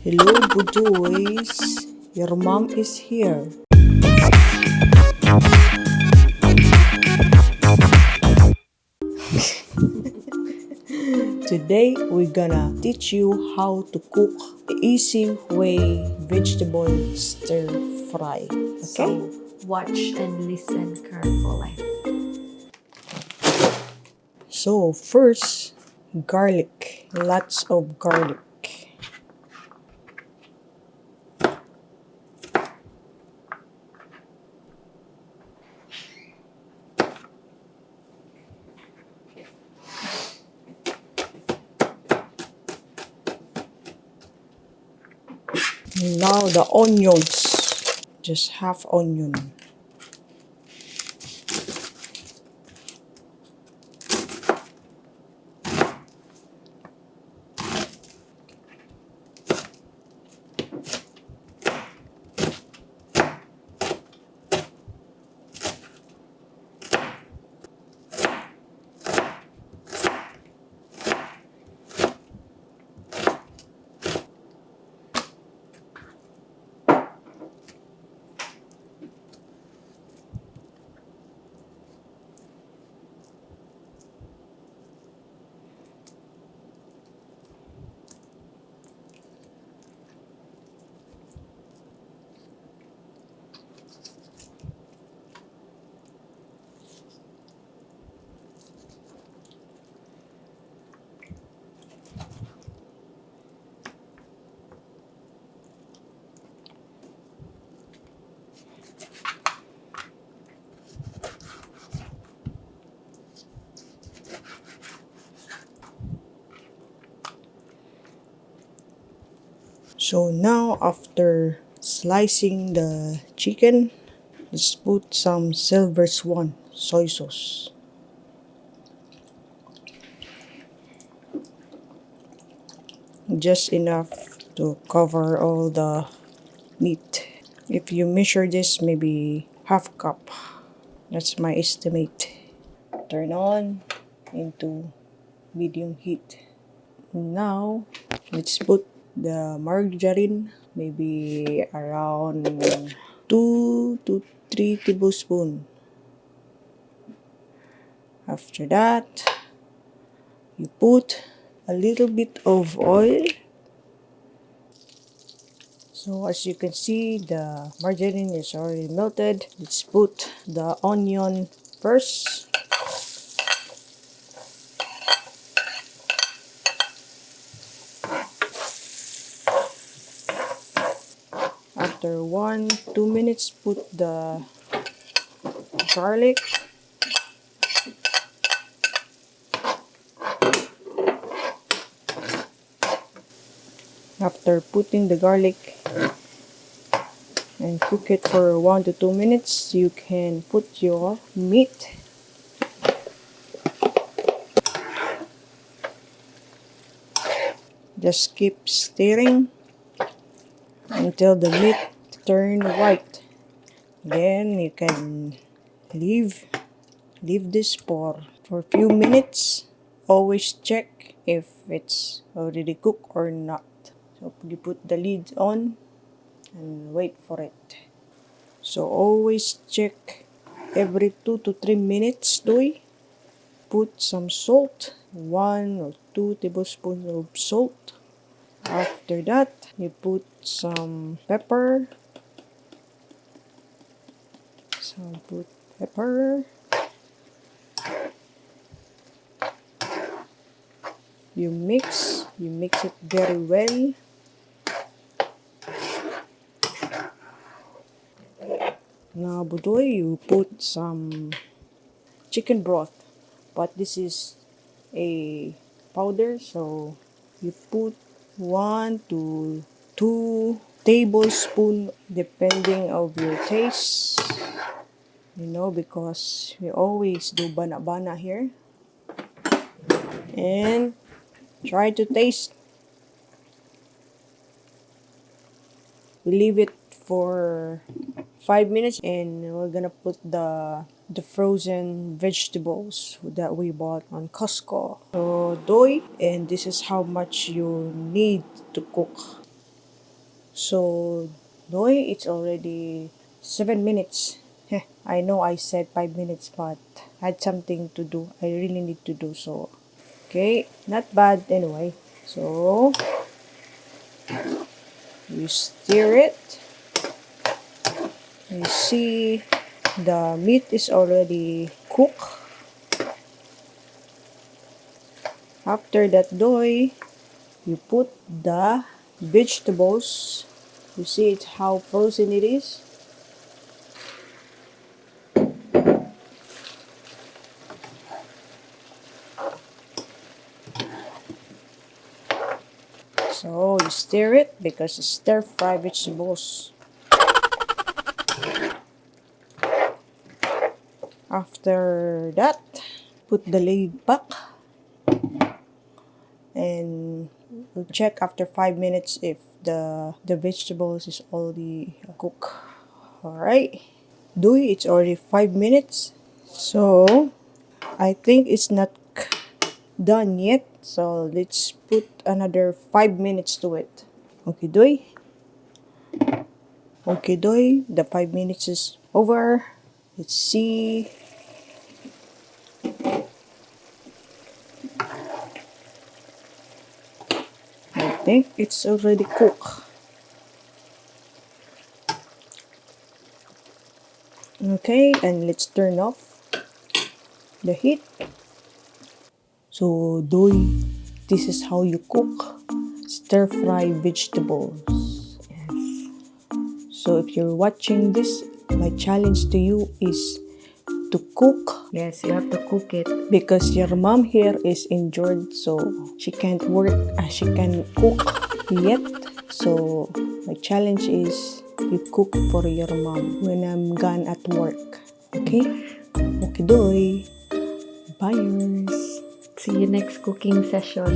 Hello, Budoys. Your mom is here. Today, we're gonna teach you how to cook the easy way vegetable stir fry. Okay? So, watch and listen carefully. So, first, garlic. Lots of garlic. Now the onions. Just half onion. So now after slicing the chicken, let's put some Silver Swan soy sauce. Just enough to cover all the meat. If you measure this, maybe half cup. That's my estimate. Turn on into medium heat. Now, let's put the margarine, maybe around 2 to 3 tablespoons. After that, you put a little bit of oil. So as you can see, the margarine is already melted. Let's put the onion first. After 1-2 minutes, put the garlic. After putting the garlic and cook it for 1 to 2 minutes, you can put your meat. Just keep stirring until the meat turn white. Then you can leave this for a few minutes. Always check if it's already cooked or not. So you put the lid on and wait for it. So always check every 2 to 3 minutes. Put some salt, 1 or 2 tablespoons of salt. After that, you put some pepper. So put pepper. You mix it very well. Now, Budoy, you put some chicken broth, but this is a powder, so you put 1 to 2 tablespoons depending of your taste. Because we always do bana-bana here. And try to taste. We leave it for 5 minutes and we're gonna put the frozen vegetables that we bought on Costco. So doy, and this is how much you need to cook. So, Doy, it's already 7 minutes. I know I said 5 minutes, but I had something to do. I really need to do so. Okay, not bad anyway. So, you stir it. You see the meat is already cooked. After that, Doy, you put the vegetables. You see it how frozen it is. So you stir it because it's stir fry vegetables. After that, put the lid back and we'll check after 5 minutes if the vegetables is already cooked. Alright. Doy, it's already 5 minutes. So I think it's not done yet. So let's put another 5 minutes to it. Okay, Doy. Okay, Doy. The 5 minutes is over. Let's see. I think it's already cooked. Okay, and let's turn off the heat. So, Doy, this is how you cook stir-fry vegetables. Yes. So, if you're watching this, my challenge to you is to cook. Yes, you have to cook it. Because your mom here is injured, so she can't work, she can cook yet. So, my challenge is you cook for your mom when I'm gone at work. Okay? Okay, Doy. Buyers. See you next cooking session.